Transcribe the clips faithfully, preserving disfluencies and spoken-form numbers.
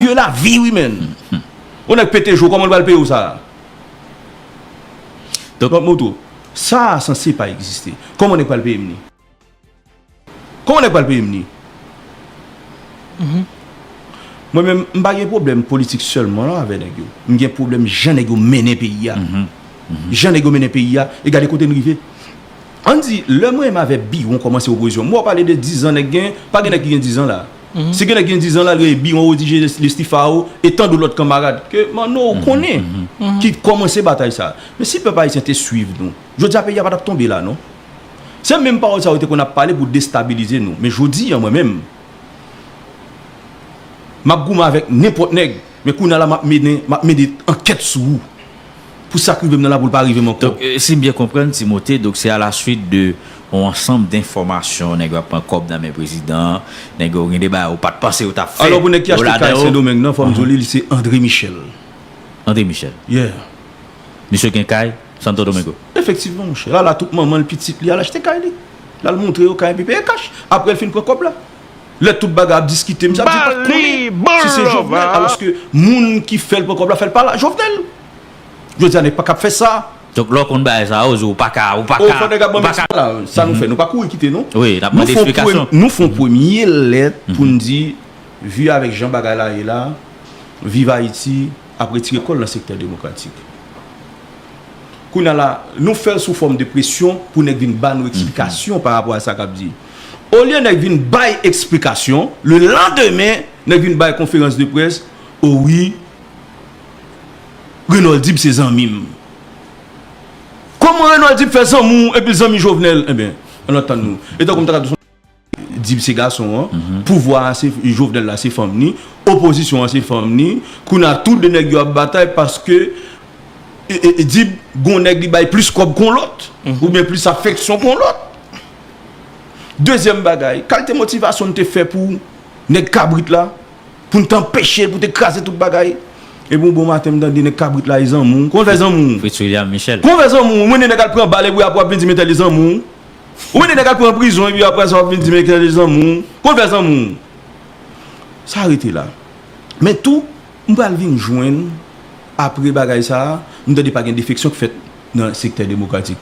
de la vie, wi, menn. Yon nèg pete je w, kòman l pral peye w sa a? Donk, mwen tou, sa a sanse pa egziste. Kòman nèg pral peye m li? Kòman nèg pral peye m li? Mwen menm, m pa gen pwoblèm politik sèlman non avè nèg yo. M gen pwoblèm jan nèg yo mennen peyi a. Jan nèg yo mennen peyi a, e gade kote n rive. Ann di, lè mwen menm avè Biwon kòmanse opozisyon, mwen w pale de dizan nèg gen, pa gen nèg ki gen dizan la. Si gen nèg ki gen dizan la, l rele Biwon, Rodrije, Lestifao, e tann lòt kanmarad ke Manno ou konnen ki kòmanse batay sa. Men si pèp ayisyen te swiv nou, jodi a peyi a pa t ap tonbe la non. Se menm pawòl sa yo te konn ap pale pou destabilize nou. Men jodi a mwen menm, m ap goumen avèk nenpòt nèg, men kounye a la m ap mennen, m ap mennen ankèt sou ou. Pou sa k rive m nan la, pou l pa rive m ankò. Donk, euh, si m byen konprann, Timote, donk se a la suit de yon ansanm de enfòmasyon, nèg yo ap pran kòb nan men prezidan, nèg yo gen de bagay ou pa t panse yo t ap fè. Alò, pou nèg ki achte kay Sendomeng nan, fò m di w li, li se André Michel. André Michel. Yeah. Misye gen kay Santo Domingo. Efektivman, monchè. L al a tout manman l, pitit li, al achte kay li. L al montre yo kay epi peye kach. Apre l fin pran kòb la. Lè tout bagay ap diskite, misye ap di l pa t konnen si se Jovenel. Alòske moun ki fè l pran kòb la, fè l pa la Jovenel. Jodi a, nèg pa ka ap fè sa. Donk, lè w konn bagay sa yo, ou pa ka, ou pa ka, ou pa ka. Sa nou fè, nou pa kouri kite, non. Wi, n ap mande eksplikasyon. Nou fè yon premye lèt pou n di, vi avèk jan bagay la ye la, Viv Ayiti ap retire kò l nan sektè demokratik. Kounye a la, nou fè l sou fòm de presyon pou nèg vin ba nou eksplikasyon pa rapò a sa k ap di. Olye nèg vin bay eksplikasyon, le landemen, nèg vin bay konferans de près, o wi, Renold Dib se zanmi m. Kòman Renold Dib fè zanmi w epi l zanmi Jovenel? Ebyen, ann antann nou. E tankou m ta ka di w, Dib se gason an, pouvwa a se Jovenel la se fanm ni, opozisyon an se fanm ni, kounye a tou de nèg yo ap batay paske e, e, e Dib gon nèg li bay plis kòb kon lòt, oubyen plis afeksyon kon lòt. Dezyèm bagay, kalite motivasyon n te fè pou nèg kabrit la, pou n t anpeche l, pou te kraze tout bagay. Epi yon bon maten, m tande nèg kabrit la e zanmi w. Kòman l fè zanmi w? Fritz William Michel. Kòman l fè zanmi w? Ou mennen nèg al pran bal epi apre w ap vin di men tèl e zanmi w. Ou mennen nèg al pran prizon epi apre sa w ap vin di men tèl e zanmi w. Kòman l fè zanmi w? Sa rete la. Men tou, m pral vin jwenn, apre bagay sa a, m tande pa gen defeksyon k fèt nan sektè demokratik.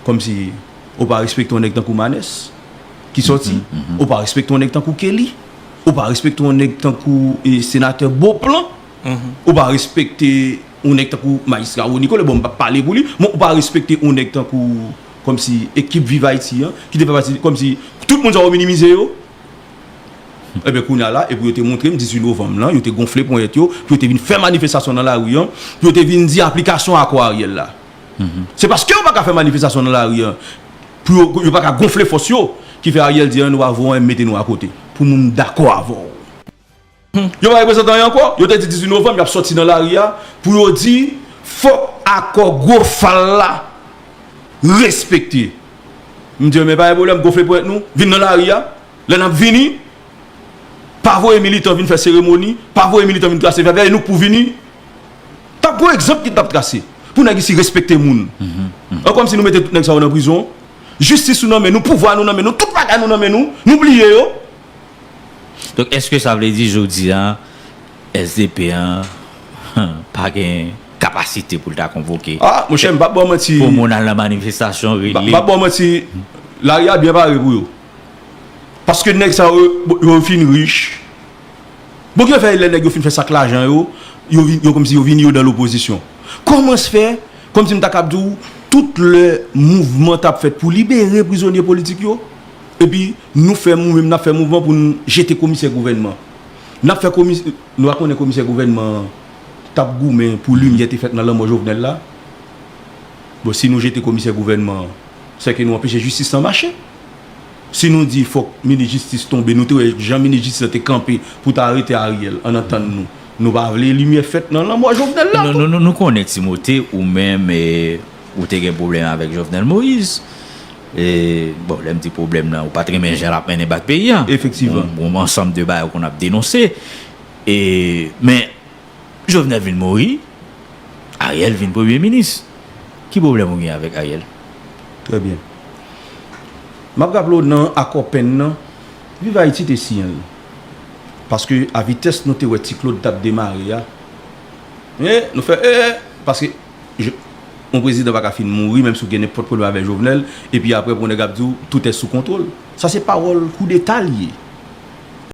Kòmsi ou pa respekte yon nèg tankou Manès ki sòti, ou pa respekte yon nèg tankou Kelly, ou pa respekte yon nèg tankou, e, senatè Beauplan, ou pa respekte yon nèg tankou majistra Rony Collet, bon, m p ap pale pou li, men ou pa respekte yon nèg tankou, kòmsi, ekip Viv Ayiti an, ki te fè pati, kòmsi, tout moun sa yo minimize yo. Ebyen, kounye a la, epi yo te montre m dizuit novanm lan, yo te gonfle ponyèt yo, pou yo te vin fè manifestasyon nan lari an, pou yo te vin di aplikasyon akò Ariel la. Se paske yo pa ka fè manifestasyon nan lari an, pou yo, yo pa ka gonfle fòs yo, ki fè Ariel di, "An, nou pa voye anyen, mete nou akote, pou nou dakò avè w." Yo pa reprezante anyen ankò. Yo te di dizuit novanm, y ap sòti nan lari a, pou yo di, fòk akò gwo fal la respekte. M di, "Men pa gen pwoblèm, gonfle ponyèt nou, vin nan lari a." Lè n ap vini, pa voye militan vin fè seremoni, pa voye militan vin trase vèvèy, e nou k pou vini. T ap gon egzanp ki t ap trase. Pou nèg isi respekte moun. An kòmsi nou mete tout nèg sa yo nan prizon. Jistis nou nan men nou, pouvwa nou nan men nou, tout bagay nou nan men nou, nou bliye yo. Donk, èske sa vle di jodi a, S D P an pa gen kapasite pou l ta konvoke? Ah, monchè, m p ap ba w manti. Pou moun al nan manifestasyon, rele. M p ap ba w manti, lari a byen pare pou yo. Paske nèg sa yo, yo fin rich. Bon, ki fè lè nèg yo fin fè sak lajan yo, yo vin, yo kòmsi yo vini yo nan lopozisyon. Kòman se fè, kòmsi m ta kab di w, tout lè mouvman t ap fèt pou libere prizonye politik yo, epi nou fè, nou menm n ap fè mouvman pou n jete komisè gouvènman. N ap fè komis-, nou pa konnen komisè gouvènman an t ap goumen pou limyè te fèt nan lanmò Jovenel la. Bon, si nou jete komisè gouvènman an, sèke nou anpeche jistis lan mache. Si nou di fòk minis jistis tonbe, nou te wè jan minis jistis lan te kanpe pou ta arete Ariel, ann antann nou. Nou pa vle limyè fèt nan lanmò Jovenel la tou. Nou, nou, nou, nou konnen Timote, ou menm, e, ou te gen pwoblèm avèk Jovenel Moïse. E, bon, lè m di pwoblèm nan, ou pa t renmen jan l ap mennen bak peyi a. Efektivman. Yon, yon ansanm de bagay ou konn ap denonse. E, men, Jovenel vin mouri, Ariel vin premye minis. Ki pwoblèm ou gen avèk Ariel? Trè byen. M ap raple w nan akò Penn nan, Viv Ayiti te siyen l. Paske a vitès nou te wè Ti Claude t ap demare a, e nou fè e, paske yon prezidan pa ka fin mouri, menm si w gen nenpòt pwoblèm avèk Jovenel, epi apre pou nèg ap di w tout est sous contrôle. Sa se pawòl koudeta l ye.